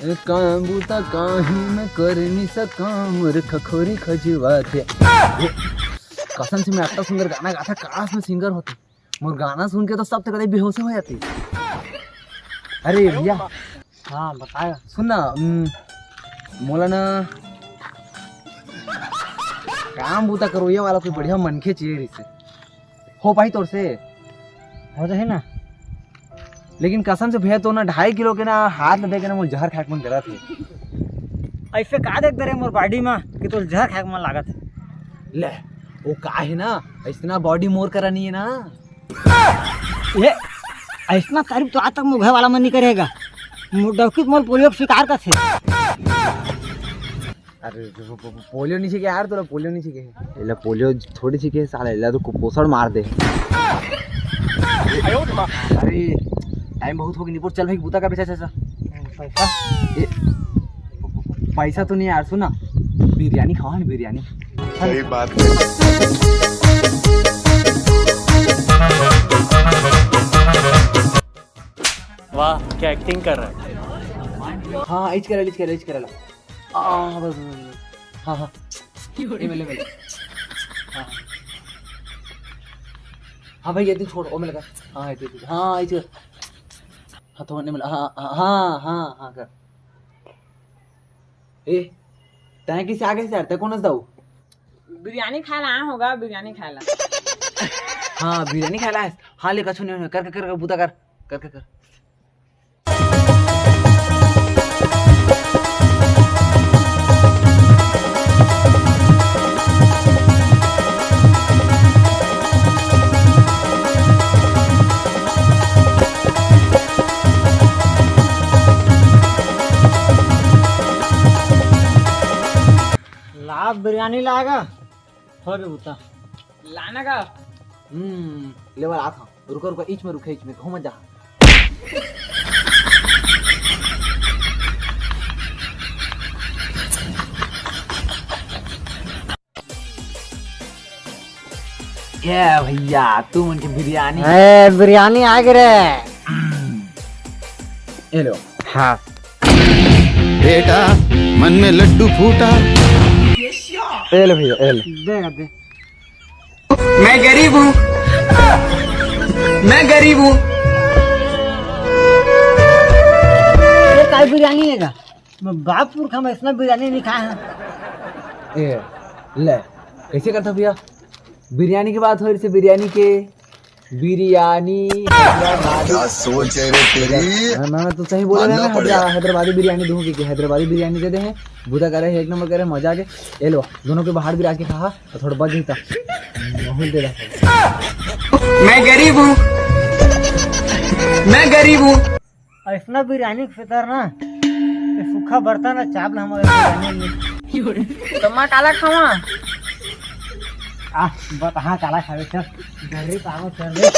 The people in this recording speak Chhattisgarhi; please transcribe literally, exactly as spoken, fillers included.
काम बूता काहे मैं कर नहीं सका, मोर खखोरी खजुआथे। कसम से मैं अतना सुंदर गाना गाथंव, काश मैं सिंगर होतेंव। मोर गाना सुन के तो सब तो कदे बेहोश हो जातेंव। अरे भैया, हाँ बताओ। सुन ना, उम, मोला ना काम बूता करोइया वाला कोई बढ़िया मनखे चाहिए रहिसे। हो पाही तोर से? हो जाही ना। लेकिन कसम से भैया, तो ना ढाई किलो के ना हाथ ल देख के ना मोर जहर खाए के मन करत हे। अइसे का देख दे रे मोर body म कि तोर जहर खाए के मन लागत हे? ले, वो का हे ना, अतना body मोर करा नहीं हे ना। ये अइसना तारीफ तो आज तक मोर घर वाला मन नहीं करे हे गा। मोर डौकी मोर पोलियो के शिकार करथे। अरे, पो-, पो-, पो-, पोलियो नहीं छीके यार, तोला पोलियो नहीं छीके। एला पोलियो थोड़ी छीके, साला एला तो कुपोषण मार दे। अरे, time बहुत हो गे, निपोर, चल भाई, बूता कर, पैसा, पैसा। पैसा? ए, पैसा तो नहीं यार, सुन ना, बिरयानी खावा ना, बिरयानी। सही बात है। वाह, क्या एक्टिंग कर रहा है। हाँ, इच करा, इच करा, इच करा। आ, बस, बस, बस। हाँ, हाँ। ए, मिले, मिले। हाँ। हाँ भाई, ये दिन छोड़, ओ मिलेगा। हाँ, ये दिन, हाँ, इच कर। हाँ, तो नहीं मिला। हाँ, हाँ, हाँ, हाँ, हाँ, कर। ए, तैं किसे आगे से यार, तैं कौन हस दाऊ? बिरयानी खाए ला आए होगा, बिरयानी खाए ला। हाँ, बिरयानी खाए ला आए। हाँ, ले, कछु नहीं होने। कर, कर, कर, कर, बूता कर। कर, कर, कर। ला बिरयानी लाएगा, हो रे बूता। लाना का? हम्म, लेवल आत हूँ। रुका, रुका, इच में रुका, इच में, कहूँ मत जा। ये भैया, तू मन के बिरयानी। ए, बिरयानी आ गे रे। ये लो। हाँ। बेटा, मन में लड्डू फूटा। ये लो भैया, ये लो। दे, दे। मैं गरीब हूँ, मैं गरीब हूँ। ये काय बिरयानी हे गा? मैं बाप पुरखा में अइसना बिरयानी नहीं खाए हँव। ए, ले, कइसे करत हस भैया? बिरयानी के बात होय रहिसे, बिरयानी के, बिरयानी, क्या सोच है रे तेरी? मैं, मैं, मैं तो सही बोले रहे ना, मानना पड़ेगा। हैदरा-, हैदराबादी बिरयानी दूंगी कि हैदराबादी बिरयानी दे दे हैं, बूता करे, एक नंबर करे, मजा आ गया। ये लो, दोनों के बाहर बिराज के खा, और थोड़ा बच जाता। बहुत दे रहा। मैं गरीब हूँ, मैं गरीब हूँ। अइसना बिरयानी के सेती ना, ये सूखा बर्तन ना चाप ला हमारे बिरयानी में। तो मैं काला खावा? आ, बता, हाँ, काला खावे, चल। गरीब आवा, चल रे।